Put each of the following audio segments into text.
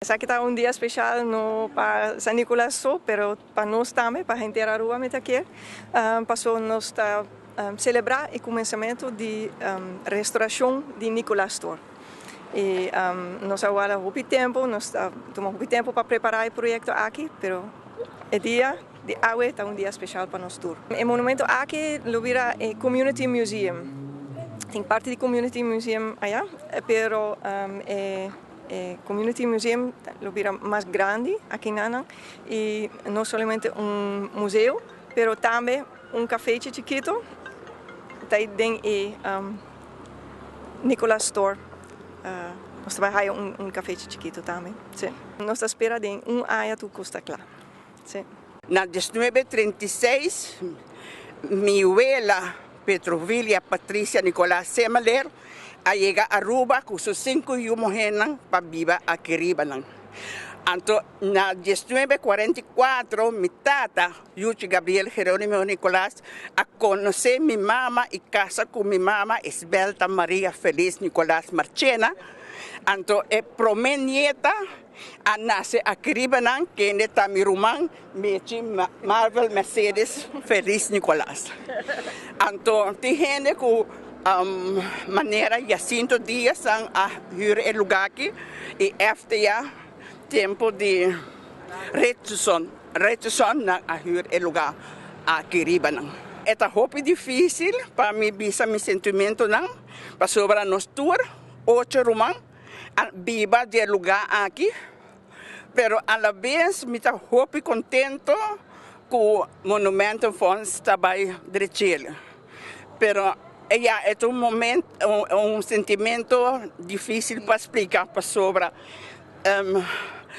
Esaki ta un dia special no pa San Nicolas so, pero pa nos tambe, pa henter Aruba mi ta kier. Paso nos ta celebra e cuminsamento di restauracion di Nicolas Store. Y nos a warda hopi tempo, nos a tuma hopi tempo pa prepara e proyecto aki, pero e dia di awe ta un dia special pa nos tur. E monumento aki lo bira e Community Museum. Tin parti di Community Museum aya, pero e Community Museum lo bira mas grandi aki nan y no solamente un museo, pero tambe un cafe chikito den e Nicolas Store. Nos ta bay haya un cafe chikito tambe. Si. Nos ta spera den un aña tur cos ta cla. Si. Na 1936, mi abuela Petrovilia Patricia Nicolás Semmeler a yega Aruba cu su cinco yiu muher pa biba aki riba nan. Anto, na 1944, mi tata, Yuchi Gabriel Jerónimo Nicolás, a conoce mi mama y casa cu mi mama Esbelta Maria Feliz Nicolás Marchena. Anto, e prome nieta a nace aki riba nan, cu ta mi ruman, Mechi Marvel Mercedes Feliz Nicolás. Anto, tin hende cu manera Jacinto Dias a huur e lugar aki y FTA tempo di Richardson, Richardson nan a huur e lugar aki riba nan. E ta hopi dificil pa mi bisa mi sentimento nan, pasobra nos tur, ocho ruman, a biba di e lugar aki, pero a la vez mi ta hopi contento cu Monumentenfonds ta bay drech'e. Pero ja, e un momento, un sentimento dificil pa splica pasobra.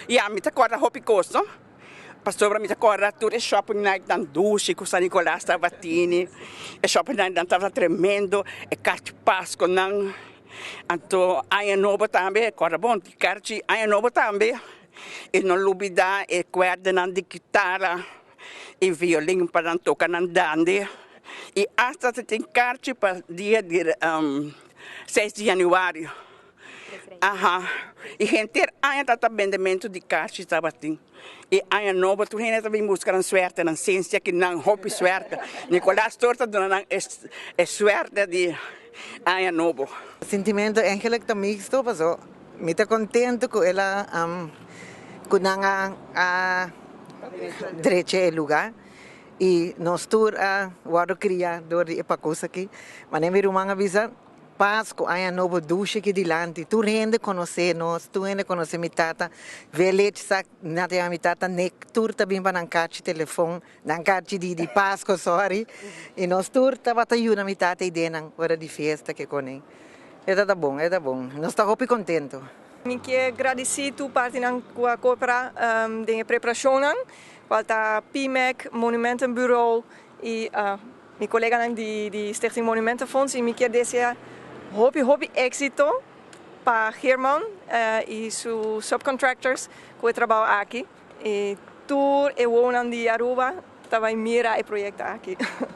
Ja, mi ta corda hopi cos, no? Pasobra mi ta corda tur e shopping night nan dushi cu San Nicolas tabatini. E shopping night nan tabata tremendo, e carchi Pasco nan. Anto Aña Nobo tambe, corda bon, carchi Aña Nobo tambe. E no lubida e cuerda nan di guitarra y violin pa nan toca nan dande. Y hasta tin carchi pa dia di 6 di januari. Aha. Y henter aña ta bendemento di carchi tabatin. Y Aña Nobo tur hende ta bin busca nan suerte, nan ciencia cu nan hopi suerte. Nicolas Store ta duna nan e suerte di Aña Nobo. Sentimento eigenlijk ta mixto, paso mi ta contento cu el a cu nan a drecha e lugar y nos tur a wordo cria door di e pacos aki. Manera mi ruman a bisa, Pasco, Aña Nobo dushi aki dilanti. Tur hende conoce nos, tur hende conoce mi tata. Village sa nan ta mi tata Nick, tur ta bin pa nan carchi telefon, nan carchi di Pasco, sorry. Y nos tur tabata yuda mi tata y den ora di fiesta cu cune. E ta bon, e ta bon. Nos ta hopi contento. Mi kier gradici tur partinan cu a coopera den preparacion, cual ta PMAC, Monumentenbureau y mi colega di Stichting Monumentenfonds, y mi kier desea hopi hopi exito pa Herman y su subcontractors cu e trabou aki. Y tur e di Aruba ta bay mira e proyecto aki.